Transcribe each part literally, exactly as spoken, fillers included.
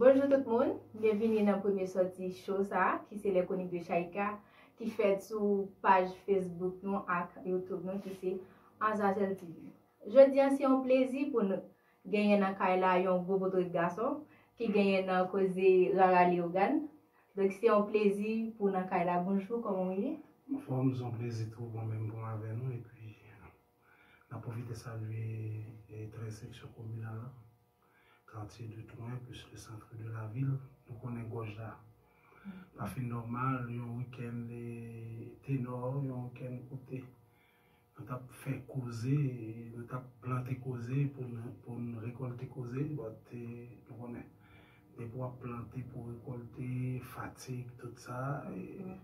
Bonjou tout moun, byenvini nan premye sòti show sa a, ki se Les Chroniques de Chaïka, ki fèt sou paj Facebook nou ak YouTube nou, ki se Azazèl T V. Jodi a, se yon plezi pou nou genyen nan kay la yon gwo potorik gason, ki genyen nan koze Rara Léogane. Donk, se yon plezi pou nan kay la. Bonjou, kòman w ye? Anfòm, se yon plezi tou, bon menm pou avè nou, epi n ap pwofite salye e trèz seksyon kominal la, quartier de Tourn, plus le centre de la ville. Nou konnen Gòj la pa fin nòmal, yon wikenn e tenò, yon wikenn kote nou t ap fè koze, nou t ap plante koze pou n, pou n rekòlte koze, but e, nou konnen, depi w ap plante pou rekòlte, fatig, tout sa, e,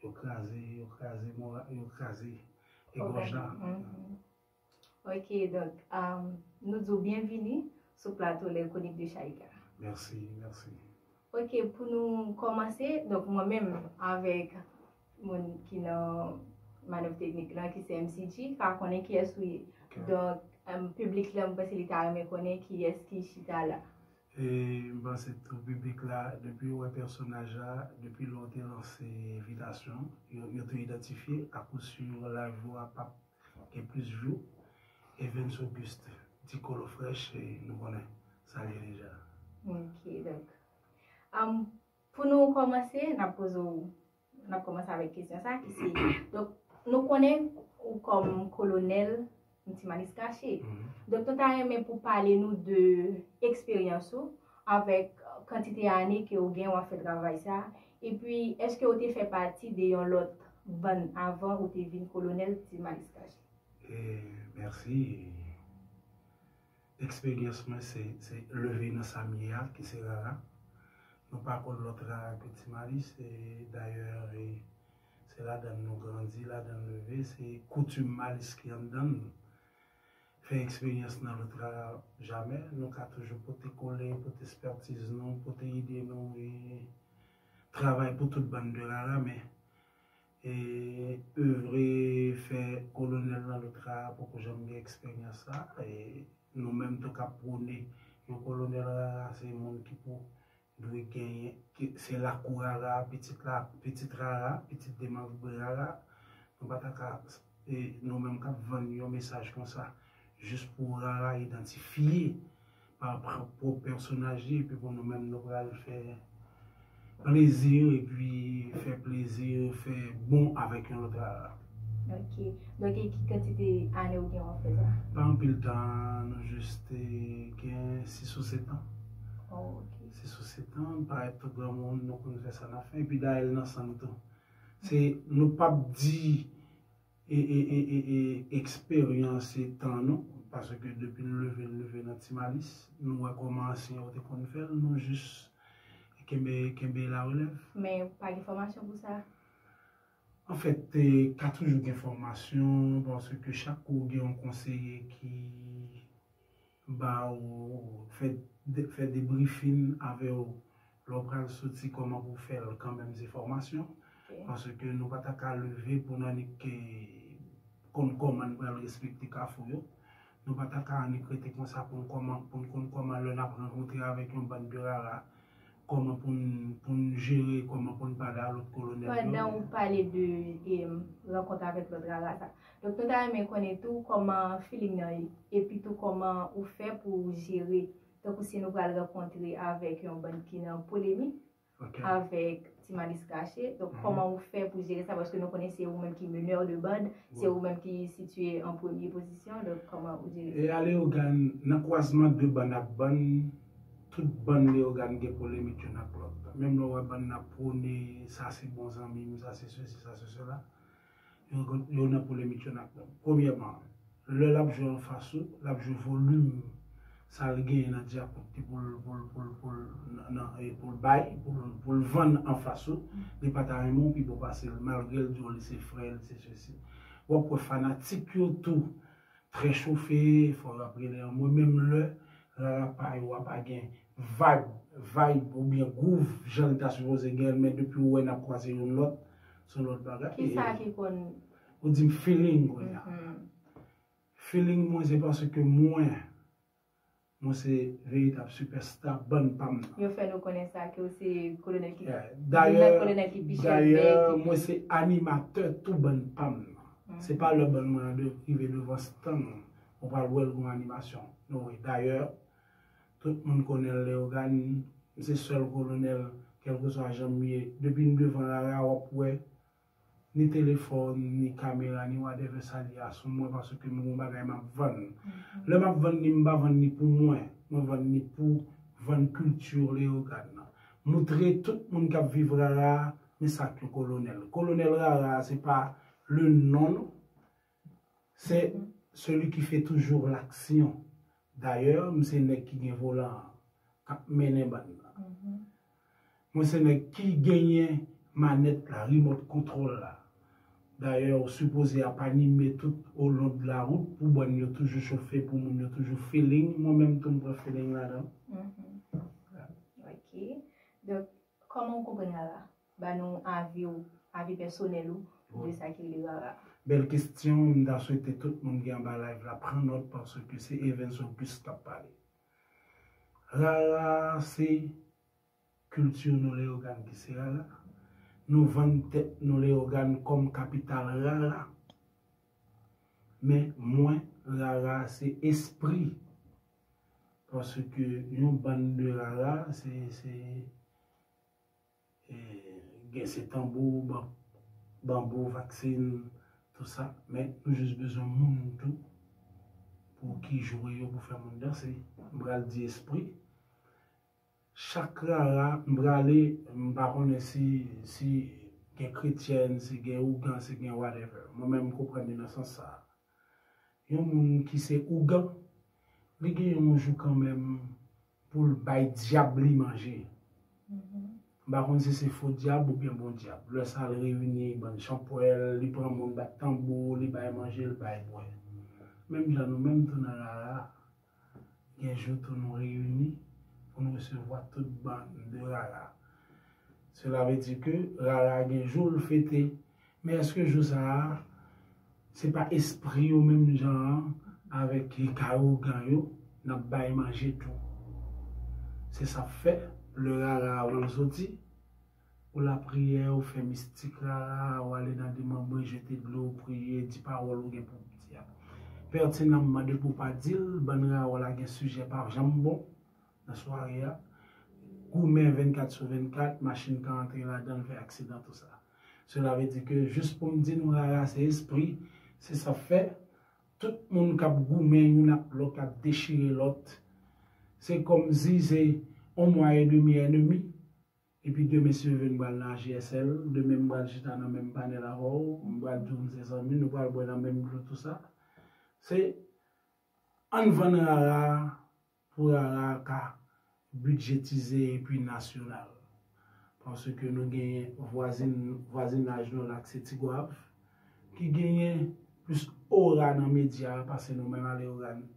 yo kraze, yo kraze mora, yo kraze e gòj la. Ok, donk, um, nou di w byenvini sou plato Les Chroniques de Chaïka. Mèsi, mèsi. Ok, pou nou kòmanse, donk mwen menm avèk moun ki nan manèv teknik lan, ki se M C G, ka konnen kiyès ou ye. Ok. Donk, um, piblik lan, mwen panse li ta renmen konnen kiyès ki chita la. E m panse tou piblik la, depi yo wè pèsonaj la, depi lè w te lanse envitasyon, yo, yo tou idantifye, akousur live ou a p ap gen plis view. Evens Auguste, Ti Kolo Frèch, e nou konnen sa l ye deja. Ok, donk, um, pou nou kòmanse, n ap poze w, n ap kòmanse avèk kesyon sa, ki se, donk, nou konnen ou kòm kolonèl Ti Malis Kache. Donk, nou ta renmen pou pale nou de eksperyans ou avèk kantite ane ke ou gen w ap fè travay sa, epi èske ou te fè pati de yon lòt bann avan ou te vin kolonèl Ti Malis Kache? E, mèsi. Eksperyans mwen se, se leve nan sa m ye a, ki se Rara. Nou pa konn lòt Rara ke Ti Malis, e dayè, e, se ladan l nou grandi, ladan l leve, se koutim Malis ki anndan nou. Fè eksperyans nan lòt Rara, jamè. Nou ka toujou pote kole, pote espètiz nou, pote ide nou, e travay pou tout bann de Rara, men e evre fè kolonèl nan lòt Rara poko janm gen eksperyans sa. E nou menm tou k ap pwone yon kolonèl Rara, se moun ki pou dwe genyen, ki, se lakou Rara, pitit la, pitit Rara, pitit de Maribwe Rara. Nou pa ta ka, e nou menm k ap vann yon mesaj konsa, jis pou Rara idantifye pa pwòp pèsonaj li, epi pou nou menm nou pral fè plezi, epi fè plezi, fè bon avèk yon lòt Rara. Ok. Donk, e ki kantite ane ou gen w ap fè sa? Pa anpil tan, nou jis te gen sis ou sèt an. Oh, ok. Sis ou sèt an, parèt tou granmoun, nou konn fè sa n ap fè, epi dayè l nan san n tou. Se, nou p ap di e, e, e, e, e eksperyans e tan nou, paske depi n leve, n leve nan Ti Malis, nou wè kòman ansyen yo te konn fè l, nou jis kenbe, kenbe larelèv. Men pa gen fòmasyon pou sa? Anfèt, e, ka toujou gen fòmasyon, paske chak kou gen yon konseye ki ba w, fè, de- fè debriefing avè w lè w pral soti, kòman pou w fè l kanmenm, se fòmasyon. Ok. Paske nou pa ta ka leve pou n annik konn kòman n pral respekte kafou yo. Nou pa ta ka annik rete konsa pou n kòman, pou n konn kòman lè n ap rankontre avèk yon bann de Rara, kòman pou n, pou n jere, kòman pou n pale a lòt kolonèl yo. Pandan ou pale de, em, rankont avèk lòt Rara sa. Donk, nou ta renmen konnen tou kòman feeling nan ye, epi tou kòman ou fè pou w jere, tankou si nou pral rankontre avèk yon bann ki nan polemi, Ok. avèk Ti Malis Kache. Donk, Mhm. kòman ou fè pou jere sa? Paske nou konnen se ou menm ki meneur de bande, se Wi. ou menm ki sitiye an premye pozisyon. Donk, kòman ou jere sa? E a Leyogàn, nan kwazman de bann ak bann, tout bann Leyogàn gen polemik youn ak lòt. Menm lè w wè bann nan pwone, sa se bon zanmi m, sa se sesi, sa se sela. Yo, yo nan polemik youn ak lòt. Premyèman, lè l ap jwe anfas ou, l ap jwe volim sa l genyen nan dyakout li pou l, pou l, pou l, pou l, nan, nan, e pou l bay, pou l, pou l vann anfas ou, li pa ta renmen w pi bon pase l, malgre l di w li se frè l, se sesi. W ap wè fanatik yo tou trè chofe, fò w ap rele an mo, menm lè Rara pa yo a pa gen vibe, vibe oubyen groove, jan l ta sipoze gen, men depi w wè n ap kwaze youn lòt, se yon lòt bagay. Kisa E ki konn ou di m feeling kounye a. Mhm. Feeling mwen, se paske mwen, Mwen se veritab sipèsta bann pa m nan. Yo fè nou konnen sa ke w se kolonèl ki Yeah. youn nan Dayè, kolonèl ki pi dayè chèlbè. Mwen se animatè tou bann pa m nan. Se pa lè bann mwen an de rive devan stand ou pral wè l gon animasyon. Non, wi. Dayè, tout moun konnen Leogane, m se sèl kolonèl, kèlkeswa jan m ye. Depi m devan Rara, w ap wè ni telefòn, ni kamera, ni whatever sa li a sou mwen, paske m gon bagay m ap vann. Lè m ap vann li, m pa vann li pou mwen. Mwen vann li pou vann kilti Leogane nan. Moutre tout moun k ap viv Rara, men sa k yon kolonèl. Kolonèl Rara, se pa le non, non. Se celui qui fait toujours l'action. Dayè, m se nèg ki gen volan an, k ap mennen bann nan. Mwen se nèg ki genyen manèt la, remote control la. Dayè, ou sipoze ap anime tout au long de la route pou bann yo toujou chofe, pou moun yo toujou feeling. Mwen menm tou m pran feeling ladan. Ok. Donk, kòman w konprann Rara? Ba nou avi w, avi pèsonèl ou de sa ki rele Rara. Bèl kesyon, m ta swete tout moun ki anba live la pran nòt paske se Evens Auguste k ap pale. Rara se kilti nou Leogane ki se Rara. Nou vann tèt nou Leogane kòm kapital Rara. Men mwen, Rara se espri. Paske yon bann de Rara, se, se, e, gen se tanbou, ban- banbou, vaksin, tout sa. Men nou jis bezwen moun tou pou ki jwe yo pou fè moun danse. M pral di espri. Chak Rara, m prale, m pa konnen si, si gen kretyèn, si gen ougan, si gen whatever. Mwen menm m konprann li nan sans sa. Yon moun ki se ougan, li gen yon jou kanmenm pou l bay dyab li manje. M pa konn si se fo dyab oubyen bon dyab. Lè sa l reyini bann chanpwèl, li pran moun bat tanbou, li bay manje, li bay bwè. Menm jan nou menm tou nan Rara, gen jou tou nou reyini pou nou resevwa tout bann de Rara. Sela vle di ke Rara gen jou l fete. Men èske jou sa a, se pa espri yo menm jan an avèk kay ougan yo n ap bay manje tou? Se sa k fè, lè Rara a pral soti, ou lapriyè, ou fè mistik Rara, ou ale nan demanbre, jete dlo, ou priye, di pawòl ou gen pou w di a. Pètinanman, depi w pa di l, bann Rara w la gen sijè pa janm bon nan sware a. Goumen vennkat sou vennkat, machin ka antre ladan l, fè aksidan, tou sa. Sela vle di ke jis pou m di nou Rara se espri, se sa k fè tout moun k ap goumen youn ak lòt, k ap dechire lòt, se kòmsi se on mwa edmi ènmi. Epi demen si Dye vle m pral nan A G S L, demen m pral chita nan menm panèl avè w, m pral di w m se zanmi, nou pral bwè nan menm dlo, tou sa. Se ann vann Rara pou Rara ka bidjetize epi nasyonal. Paske nou genyen vwazin, vwazinaj nou la k se Tigwav, ki genyen plis ora nan medya a pase nou menm a Leogane.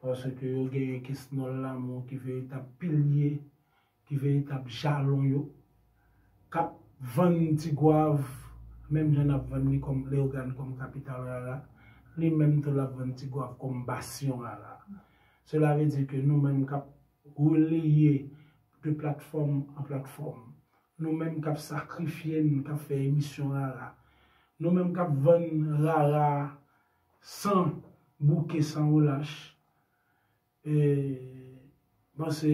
Paske yo genyen Kesnòl Lanmou ki veritab pilye, ki veritab jalon yo, k ap vann Tigwav, menm jan n ap vann li kòm Leogane kòm kapital Rara, li menm tou l ap vann Tigwav kòm basyon Rara. Sela vle di ke nou menm k ap releye de platfòm an platfòm, nou menm k ap sakrifye n, k ap fè emisyon Rara, nou menm k ap vann Rara san bouke, san relach, e, m panse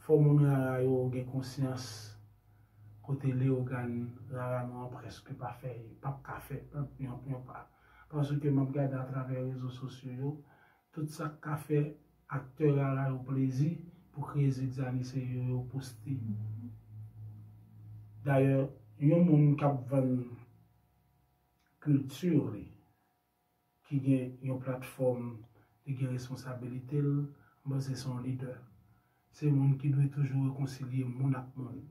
fò moun Rara yo gen konsyans kote Leogane, Rara nou an prèske pa fè, p ap ka fè yon, yon pa. Paske m ap gade atravè rezo sosyo yo, tout sa k ka fè aktè Rara yo plezi pou kreye zigzani se yo yo poste. Dayè, yon moun k ap vann kilti li, ki gen yon platfòm, li gen responsabilite l, m panse se yon lidè. Se moun ki dwe toujou rekonsilye moun ak moun.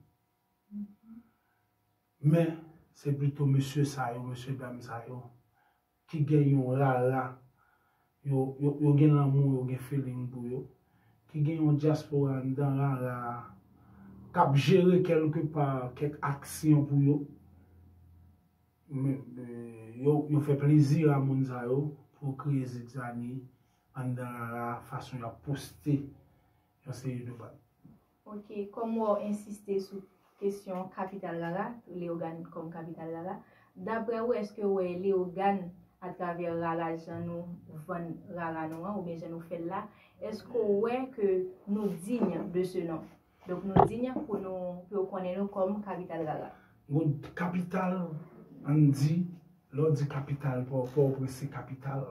Men, se plito mesye sa yo, mesye dam sa yo, ki gen yon Rara, yo, yo, yo gen lanmou, yo gen feeling pou yo, ki gen yon dyaspora anndan Rara a, k ap jere kèlke pa kèk aksyon pou yo. Men, men, yo, yo fè plezi a moun sa yo pou yo kreye zigzani, anndan rara, fason y ap poste yon seri de bann. Ok, kòm w ensiste sou kesyon kapital rara, Leyogàn kòm kapital rara, daprè ou, èske w wè Leyogàn atravè rara jan nou vann rara nou an, oubyen jan nou fè l la, èske w wè ke nou digne de ce nom? Donk nou digne pou nou pou yo konnen nou kòm kapital rara. Gon kapital, ann di, lè w di kapital, Pòtoprens se kapital.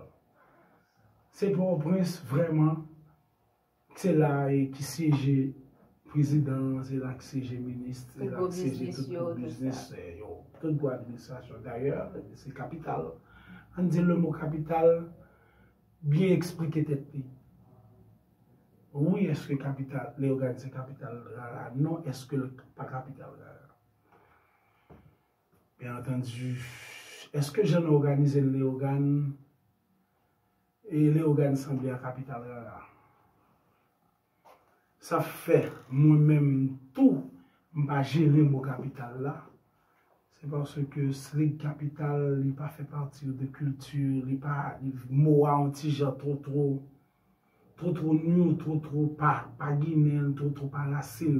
Se Pòtoprens vrèman, se la ki syeje prezidan, se la ki syeje minis, se la ki syeje tout gwo biznis yo, tout gwo administrasyon. Dayè, se kapital. Ann di le mo kapital byen eksplike tèt li. Wi, èske kapital, Leyogàn se kapital rara? Non, èske l pa kapital rara? Byen antandi, èske jan nou òganize Leyogàn, e Leyogàn sanble a kapital rara? Sa fè, mwen menm tou, m pa jere mo kapital la. Se paske slig kapital, li pa fè pati de kilti, li pa, mo a yon ti jan two two, two two nou, two two pa, pa ginen, two two pa rasin.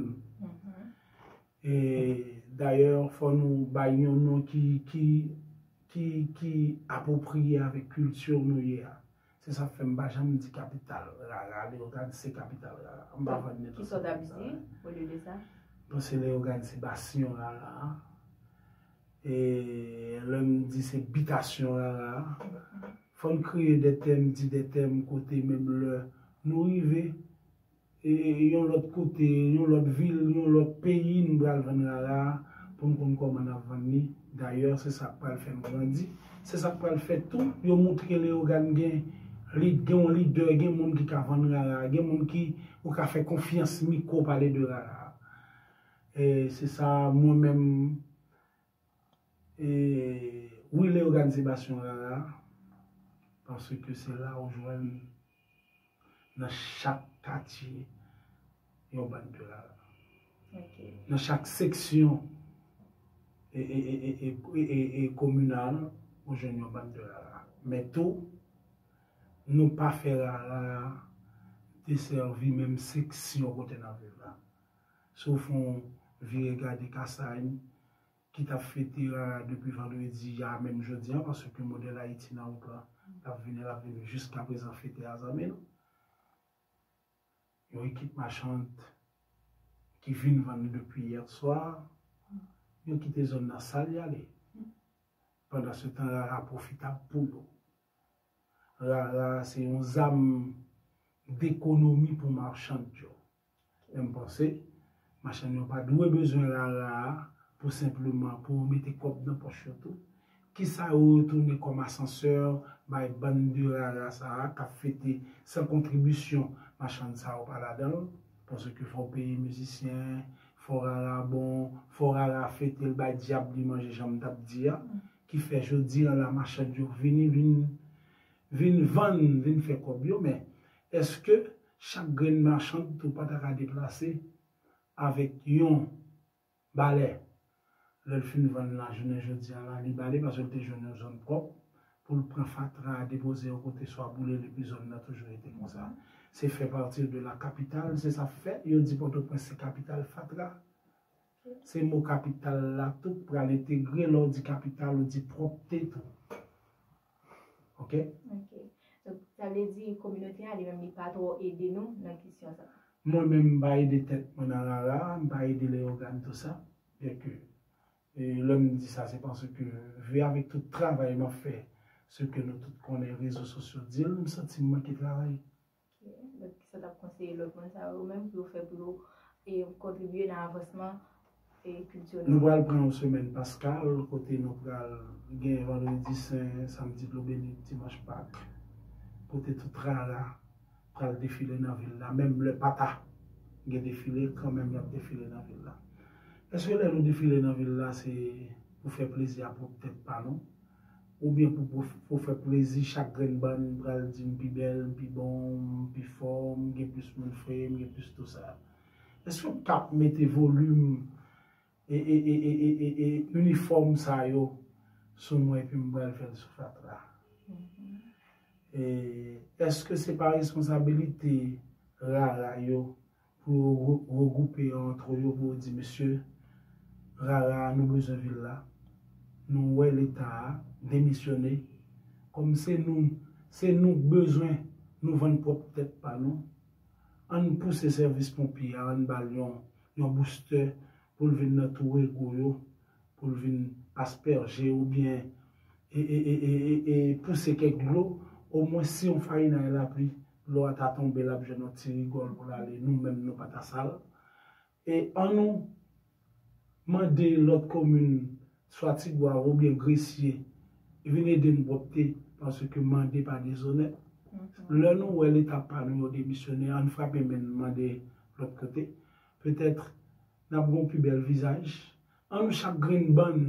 E dayè, fò nou bay yon non ki, ki, ki, ki apwopriye avèk kilti nou ye a. Se sa k fè m pa janm di kapital rara, Leyogàn se kapital rara. M pa vann nenpòt. Kisa w t ap di olye de sa? M panse Leyogàn se basyon rara. E lè m di se bitasyon rara, fò n kreye de tèm, di de tèm kote menm lè nou rive e, e, yon lòt kote, yon lòt vil, yon lòt peyi, nou pral vann rara pou n konn kòman n ap vann li. Dayè, se sa k pral fè n grandi. Se sa k pral fè tou, yo moutre Leyogàn gen, li gen yon lidè, gen moun ki ka vann rara, gen moun ki ou ka fè konfyans, mikwo pale de rara. E se sa, mwen menm, E wi, Leyogàn se basyon rara, paske se la ou jwenn nan chak katye yon bann de rara. Nan chak seksyon e, e, e, e, e, e, e kominal, ou jwenn yon bann de rara. Men tou, nou pa fè rara desèvi menm seksyon kote n ap viv la. Si w fè yon vire gade Kasay, ki t ap fete rara depi vandredi a, menm jodi a, paske modèl Ayiti nan wout la, l ap vini, l ap vini jiska prezan fete a, zanmi nou. Yon ekip machann ki vin vann depi yè swa, yo kite zòn nan sal y ale. Pandansetan, rara pwofitab pou yo. Rara se yon zam dekonomi pou machann yo. Men m panse, machann yo pa dwe bezwen rara a pou senpleman pou yo mete kòb nan pòch yo tou. Kisa yo retounen kòm asansè bay bann de rara sa a k ap fete san kontribisyon machann sa yo pa ladan l? Paske fò w peye mizisyen, fò rara bon, fò rara fete l bay dyab li manje jan m t ap di a. Ki fè jodi a la machann yo vini vin vin vann, vin fè kòb yo, men èske chak grenn machann tou pa ta ka deplase avèk yon balè? Lè l fin vann la jounen jodi a la, li bale paske l te jwenn yon zòn pwòp pou l pran fatra a depoze yon kote swa boule l epi zòn nan toujou rete konsa. Se fè pati de la kapital, se sa fè yo di Pòtoprens se kapital fatra. Se mo kapital la tou k pral entegre lè w di kapital, ou di pwòpte tou. Ok? Ok. Donk, sa vle di kominote a li menm li pa twò ede nou nan kesyon sa. Mwen menm m pa ede tèt mwen nan rara, m pa ede Leyogàn tou sa. Byenke e, lè m di sa, se paske vi avèk tout travay m ap fè, se ke nou tout konnen rezo sosyo di l, m santi m manke travay. Donk, kisa w t ap konseye lòt moun sa yo menm pou yo fè pou yo e, kontribye nan avansman e kilti nou? Nou pral pran yon semèn paskal kote nou pral gen vandredi sen, samdi dlo beni, dimanch Pak, kote tout rara pral defile nan vil la. Menm lè pa ta gen defile, kanmenm y ap defile nan vil la. Èske lè nou defile nan vil la, se pou fè plezi a pwòp tèt pa nou? Oubyen pou, pou, pou fè plezi chak grenn bann, pral di m pi bèl, m pi bon, m pi fò, m gen plis moun frè, m gen plis tou sa. Èske w t ap mete volim e, e, e, e, e, e, e inifòm sa yo sou mwen epi m pral fè l sou fatra? E èske se pa responsabilite rara yo pou yo re- regwoupe antre yo pou yo di, mesye, rara, nou bezwen vil la, nou wè leta a demisyone, kòm se nou, se nou k bezwen nou vann pwòp tèt pa nou, ann pouse sèvis ponpye a, ann ba l yon, yon boustè pou l vin nan twou ego yo, pou l vin aspèje oubyen e, e, e, e, e, e pouse kèk dlo, omwen si yon farinay lapli, dlo a ta tonbe, l ap jwenn yon ti rigòl pou l ale, nou menm nou pa ta sal. E ann nou mande lòt komin, swa Tigwav oubyen Gresye, vin ede n pwòpte, paske mande pa dezonèt. Lè nou wè leta pa nou yo demisyone, ann frape men n mande lòt kote. Petèt n ap gen yon pi bèl vizaj. Ann nou chak grenn bann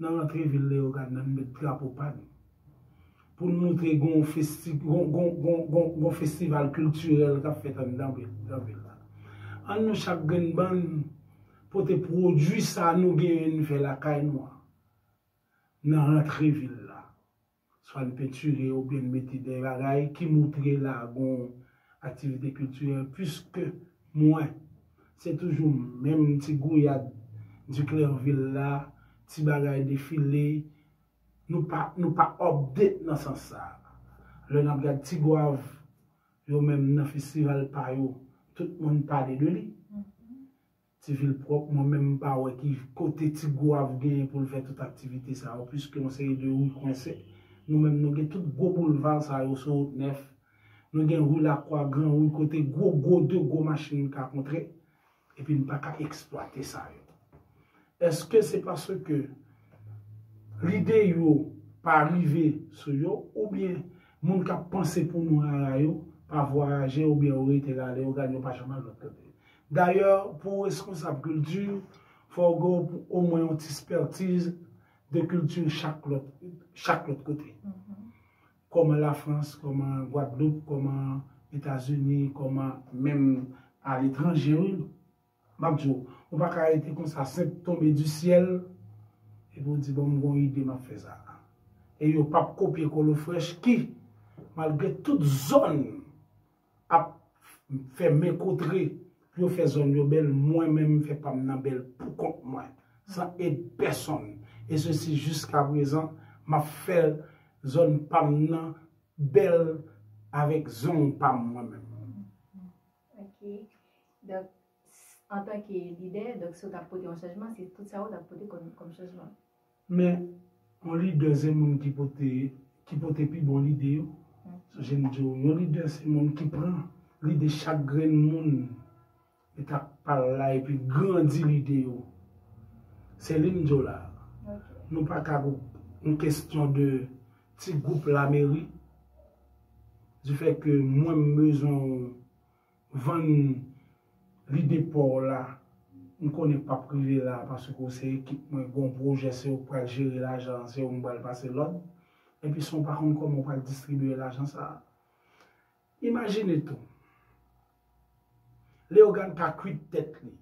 nan rantre vil Leyogàn nan, n met drapo pa n pou n montre gon festi, gon, gon, gon, gon, gon festival kiltirèl k ap fèt anndan vil, nan vil la. Ann nou chak grenn bann pote pwodui sa nou genyen n fè lakay nou an nan rantre vil la. Swa n pentire oubyen n mete de bagay ki montre la gon aktivite kiltirèl, piske mwen, se toujou menm ti gouyad Duclainville la, ti bagay defile, nou pa, nou pa update nan sans sa. Lè n ap gad Tigwav, yo menm nan festival pa yo, tout moun pale de li. Ti vil pwòp, mwen menm m pa wè ki kote Tigwav genyen pou l fè tout aktivite sa yo, piske yon seri de ri kwense. Nou menm nou gen tout gwo boulva sa yo sou wout nèf. Nou gen ri Lakwa, Gran Ri, kote gwo, gwo, de gwo machin ka kontre, epi n pa ka eksplwate sa yo. Èske se paske lide yo pa rive sou yo, oubyen moun k ap panse pou nou rara yo pa vwayaje oubyen yo rete la, Leyogàn yo pa janm al lòt kote? Dayè, pou w reskonsab kilti, fò w gen omwen yon ti spètiz de kilti chak lòt, chak lòt kote. Kòman Lafrans, kòman Gwadloup, kòman Etazini, kòman menm aletranje, wi. M ap di w, ou pa ka rete konsa, senp tonbe di syèl, epi w di, bon, m gon ide, m ap fè sa. E yo p ap kopye kole frèch ki, malgre tout zòn ap fè men kotre pou yo fè zòn yo bèl, mwen menm m fè pa m nan bèl pou kont mwen, san èd pèsonn. E sesi jiska prezan, m ap fè zòn pa m nan bèl avèk zong pa m mwen menm. Ok. Donk, antanke lidè, donk si w t ap pote yon chanjman, se tout sa w t ap pote kòm, kòm chanjman. Men, yon lidè se moun ki pote, ki pote pi bon lide yo. Sonje m di w, yon lidè se moun ki pran lide chak grenn moun etap pa l la epi grandi lide yo. Se li m di w la. Nou pa ka pou yon kesyon de ti gwoup lameri. Difèt ke mwen m bezwen w vann lide pa w la, m konnen p ap rive la paske w se ekip mwen, gon pwojè se ou k pral jere lajan an, se ou m pral pase lòd. Epi san w pa konn kòman w pral distribiye lajan sa a. Imajine tou, Leyogàn ka kwit tèt li.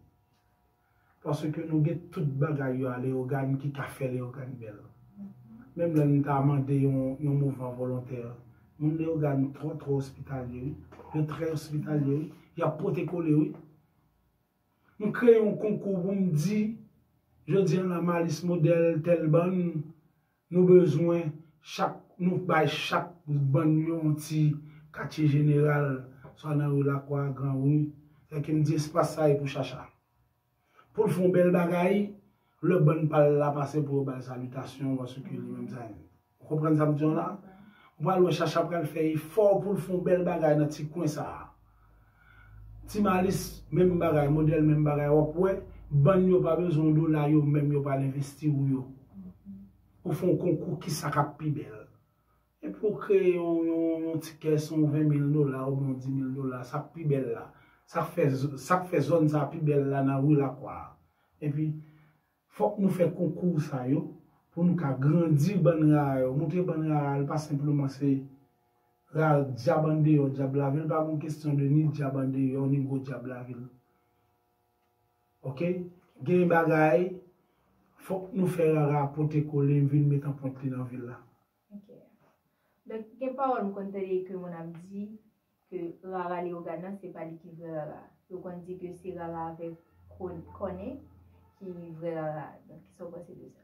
Paske nou gen tout bagay yo a Leyogàn ki ka fè Leyogàn bèl. Menm lè nou ta mande yon, yon mouvman volontè, moun Leyogàn twò, twò ospitalye, wi. Yo trè ospitalye, wi. Y ap pote kole, wi. M kreye yon konkou pou m di, jodi a la Malis Modèl, tèl bann, nou bezwen chak, nou bay chak bann yo yon ti katye jeneral, swa nan ri Lakwa, Gran Ri. Fè ke m di espas sa e pou Chacha. Pou l fè yon bèl bagay, lè bann pa l la pase pou yo ba l salitasyon, paske li menm sa. Ou konprann sa m di w la? Ou pral wè Chacha pral fè efò pou l fè yon bèl bagay nan ti kwen sa a. Ti Malis, menm bagay, Modèl, menm bagay, w ap wè, bann yo pa bezwen yon dola, yo menm yo pral envesti pou yo. Ou fè yon konkou, kisa k ap pi bèl? Epi w kreye yon, yon, yon ti kès, yon ven mil dola oubyen yon di mil dola, sa k pi bèl la. Sa k fè, sa k fè zòn sa a pi bèl la nan ri Lakwa a. Epi, fòk nou fè konkou sa yo pou nou ka grandi bann rara yo. Montre bann rara yo pa senpleman se rara dyab andeyò, dyab lavil. Pa gon kesyon de ni dyab andeyò, ni gwo dyab lavil. Oke? Gen bagay, fòk nou fè rara pote kole vin met anprent li nan vil la. Donk, gen pawòl m konn tande ke moun ap di ke Rara Leyogàn nan, se pa li ki vrè Rara. Yo konn di ke se Rara avèk Kò-, Kòne ki vrè Rara. Donk, kisa w panse de sa?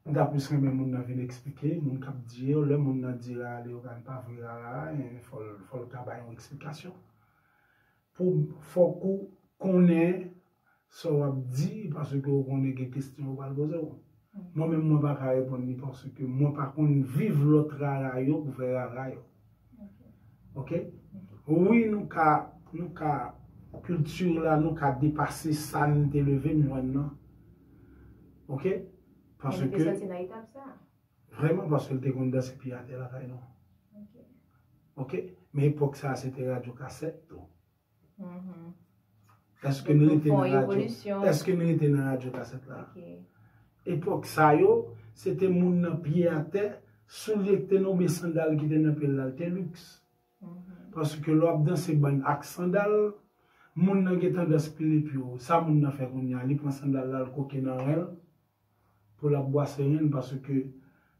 M ta plis renmen moun nan vin eksplike, moun k ap di yo, lè moun nan di Rara Leyogàn pa vre Rara, eh, fò l, fò l ka bay yon eksplikasyon. Pou, fòk ou konnen sa w ap di, paske ou konnen gen kesyon yo pral poze w. Mwen menm, mwen pa ka reponn li paske mwen pa konn viv lòt Rara yo, vrè Rara yo. Ok? Wi, nou ka, nou ka, kilti la, nou ka depase sa n te leve n jwenn nan. Ok? Men nou te soti nan etap sa. Vrèman, paske l te konn danse pye atè lakay nou. Ok? Men epòk sa a, se te radyo kasèt tou. Èske nou rete nan radyo? Èske nou rete nan radyo kasèt la? Epòk sa yo, se te moun nan pye atè, soulye k te nan, oubyen sandal ki te nan pye l la, l te liks. Paske lè w ap danse bann ak sandal, moun nan gen tandans pile pye w. Sa moun nan fè kounye a, li pran sandal la, l koke nan ren l, pou l ap bwase ren l, paske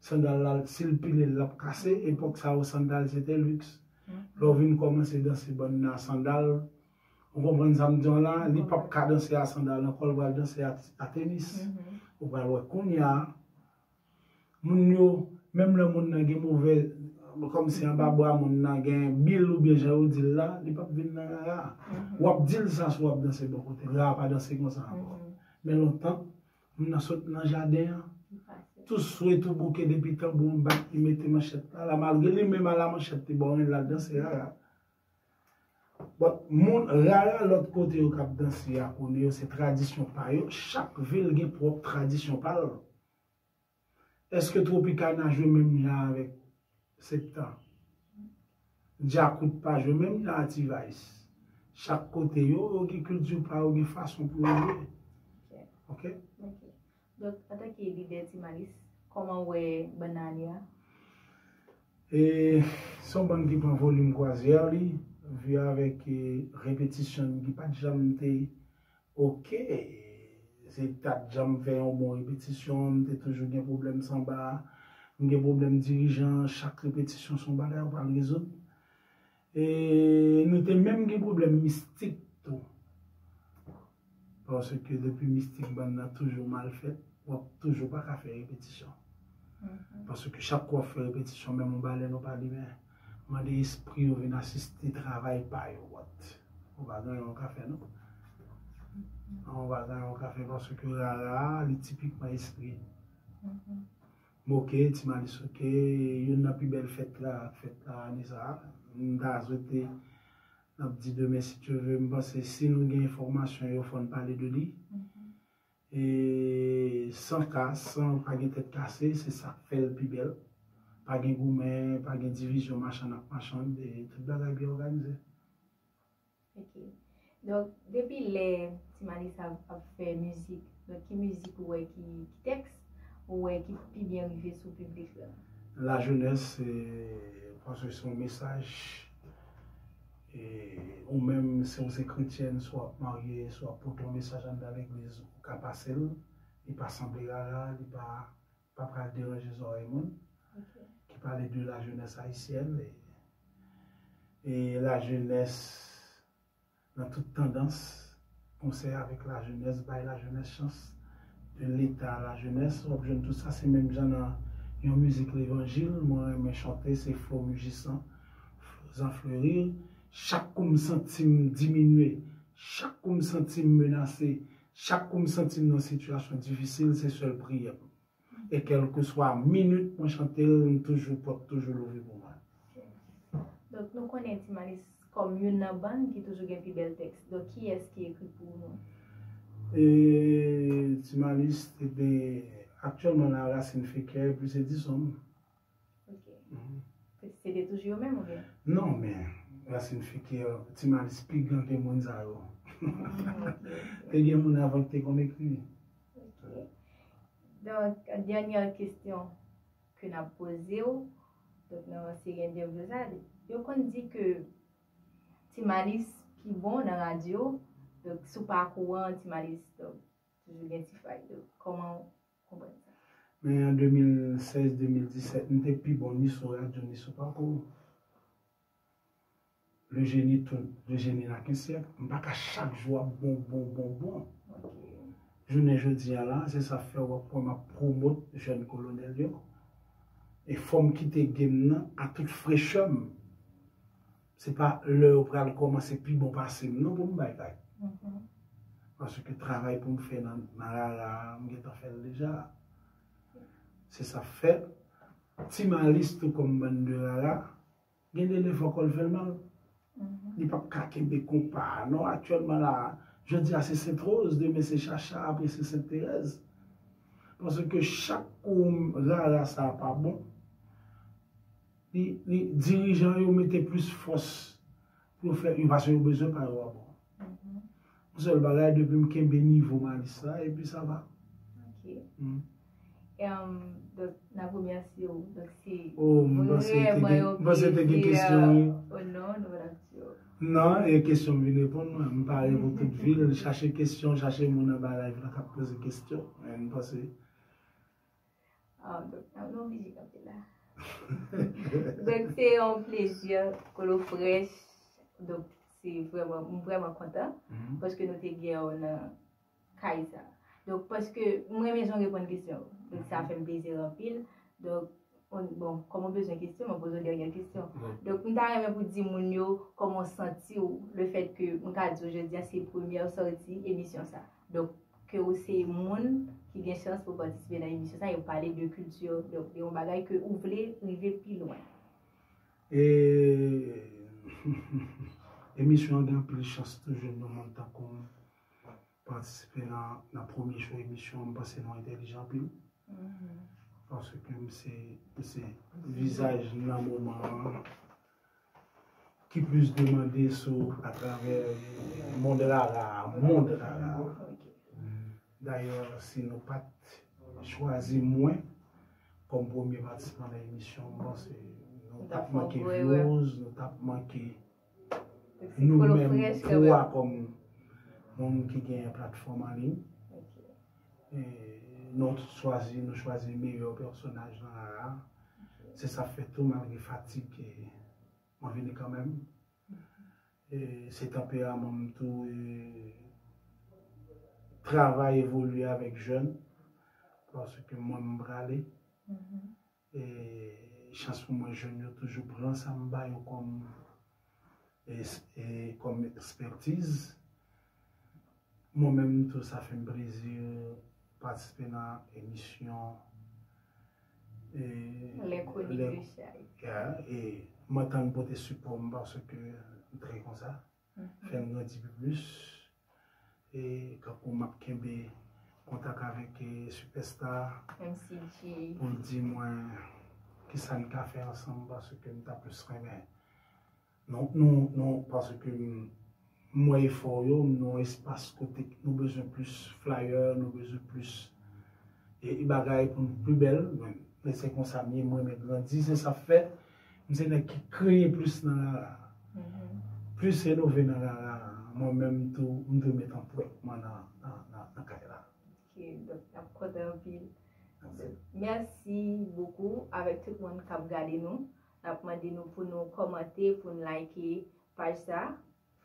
sandal la, si l pile l, l ap kase. Epòk sa yo, sandal se te liks. Lè w vin kòmanse danse bann nan sandal, ou konprann sa m di w la, li p ap ka danse a sandal nan kò l, pral danse a, a tenis. Ou pral wè kounye a, moun yo, menm lè moun nan gen movè, kòmsi anba bra moun nan gen bil oubyen jan yo di l la, li p ap vin nan rara. W ap di l sa si w ap danse bò kote l, rara pa danse konsa ankò. Men lontan, moun nan sot nan jaden an, tou swe, tou bouke depi tanbou an bat, li mete manchèt la, la malgre li menm a la manchèt te ba w, l al danse rara. But moun, rara lòt kote yo k ap danse a, konnen yo se tradisyon pa yo, chak vil gen pwòp tradisyon pa l. Èske Tropicana jwe menm jan avèk Septan? Djakout pa jwe menm jan ak T-Vice. Chak kote yo, yo gen kilti pa yo, gen fason pou yo jwe. Ok? Donk, antanke lidè Ti Malis, kòman w wè bann nan ane a? E, se yon bann ki pran volim kwazyè li, vi avèk e, repetisyon ki pa t janm te oke. Se ta t janm fè yon bon repetisyon, m te toujou gen pwoblèm sanba, m gen pwoblèm dirijan, chak repetisyon se yon bagay ou pral rezoud. E nou te menm gen pwoblèm mistik tou. Paske depi mistik bann nan toujou mal fèt, w ap toujou pa ka fè repetisyon. Paske chak kou w ap fè repetisyon, menm yon balèn ou pa limen. Mande espri yo vin asiste travay pa yo, what? Ou pa gen anyen w ka fè, non. Ou pa gen anyen w ka fè paske rara a, li tipikman espri. M oke, Ti Malis oke, youn nan pi bèl fèt la, fèt la ane sa a. M ta swete, n ap di demen si Dye vle, m panse si nou gen enfòmasyon yo, fò n pale de li. E san ka, san pa gen tèt kase, se sa k fè l pi bèl. Pa gen goumen, pa gen divizyon machann ak machann, e tout bagay byen òganize. Ok. Donk, depi lè Ti Malis ap, ap fè mizik, donk ki mizik ou wè ki, ki tèks ou wè ki pi byen rive sou piblik la? Lajenès, e, paske se yon mesaj, e, ou menm, si w se kretyèn, si w ap marye, si w ap pote yon mesaj anndan legliz, ou ka pase l, li pa sanble rara, li pa, pa pral deranje zòrèy moun, ki pale de lajenès ayisyèn, e, e lajenès nan tout tandans, konsèy avèk lajenès, bay lajenès chans, de leta a lajenès, w ap jwenn tout sa, se menm jan nan yon mizik levanjil, mwen renmen chante, se Flo Mujisan, Zan Fleuri, chak kou m santi m diminye, chak kou m santi m menase, chak kou m santi m nan sitiyasyon difisil, se sèl priyè m. E kèlkeswa minit mwen chante l, m toujou, pòt toujou louvri pou mwen. Donk, nou konnen Ti Malis kòm youn nan bann ki toujou gen pi bèl tèks. Donk, kiyès ki ekri pou nou? E, Ti Malis, te de, aktyèlman la, Racine Feker, epi se Dison. Ok. Se te toujou yo menm oubyen? Non, men Racine Feker, Ti Malis pi gran ke moun sa yo. Te gen moun avan ki te konn ekri. Ok. Donk, dènyè kesyon ke n ap poze w, donk, nan seri entèvyou sa, yo konn di ke Ti Malis pi bon nan radyo, donk, sou pakou an, Ti Malis, donk, toujou gen ti fay. Donk, kòman w konprann sa? Men an de mil sèz, de mil disèt, m te pi bon ni sou radyo, ni sou pakou. Le génie tourne, le génie n'a qu'un siècle. M pa ka chak jou ap bon, bon, bon, bon. Jounen jodi a la, se sa fè w ap wè m ap pwomot jèn kolonèl yo. E fò m kite game nan a tout frechè m. Se pa lè yo pral kòmanse pi bon pase m non pou m bay vag. Paske travay pou m fè nan, nan rara, m gentan fè l deja. Se sa fè, Ti Malis tou kòm bann de rara, gen de lè fò kò l fè l mal. Li p ap ka kenbe konpa a non. Aktyèlman la, jodi a se Sent Woz, demen se Chacha, apre se Sent Terèz. Paske chak kou rara sa a pa bon, li, li, dirijan yo mete plis fòs pou yo fè, yo, paske yo bezwen pa yo a bon. Yon sèl bagay, depi m kenbe nivo Malis la, epi sa va. Ok. Donk, n ap remèsye w. Donk, se vrèman yon plezi. Oh, m panse te gen kesyon, wi. Oh non, nou pa t ap di w. Non, e kesyon m vin reponn mwen. M pare pou tout vi l, chache kesyon, chache moun anba live la k ap poze kesyon. Men m panse. Ah, donk, n ap, nou oblije kanpe la. Donk, se yon plezi, Kolo Frèch. Donk, se vrèman, m vrèman kontan paske nou te gen w nan kay sa. Donk, paske m renmen jan w reponn kesyon yo. Donk, sa fè m plezi anpil. Donk, bon, kòm w bezwen kesyon, m ap poze w dènye kesyon. Donk, m ta renmen pou di moun yo kòman w santi w, le fèt ke m ka di w jodi a se premyè w sòti emisyon sa. Donk, ke ou se moun ki gen chans pou patisipe nan emisyon sa, e ou pale de kilti, donk de yon bagay ke ou vle rive pi lwen. E emisyon an gen anpil chans tou jwenn yon moun tankou m patisipe nan, nan premye show emisyon an, m panse nou entèlijan anpil. Paske m se, m se vizaj nan moman an ki plis demande sou atravè mond rara a, mond rara a. Dayè, si nou pa t chwazi mwen kòm premye patisipan nan emisyon, m panse nou t ap manke views, nou t ap manke nou menm pou a kòm moun ki gen platfòm an liy. E nou chwazi, nou chwazi meyè pèsonaj nan rara. Se sa fè tou, malgre fatig, mwen vini kanmenm. E se tanperaman m tou, e travay, evolye avèk jèn, paske mwen m prale. E chans pou mwen, jèn yo toujou pran sa m ba yo kòm, e, e, kòm ekspètiz. Mwen menm tou, sa fè m plezi patisipe nan emisyon, e, Les Chroniques de Chay. E mwen tann pote sipò m paske m trè konsa. Fè m grandi pi plis. E kankou m ap kenbe kontak avèk, e, Superstar pou l di mwen kisa n ka fè ansanm, paske m ta plis renmen. Non, non, non, paske m, m wè efò w yo, m nan yon espas kote nou bezwen plis flyer, nou bezwen plis e, e bagay pou n pi bèl. Men, men se konsa m ye, m renmen grandi, se sa fè m se nèg ki kreye plis nan rara. Plis renove nan rara. Mwen menm tou, m dwe met anprent mwen nan, nan, nan, nan kay la. Ok, donk, n ap kontan anpil. Mèsi bokou avèk tout moun k ap gade nou. N ap mande nou pou nou kòmante, pou n like paj sa,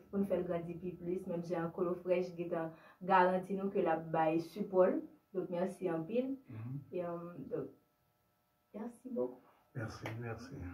pou n fè l grandi pi plis. Menm jan Kolo Frèch gentan garanti nou ke l ap bay sipò l. Donk, mèsi anpil. E, um, donk, mèsi bokou. Mèsi, mèsi.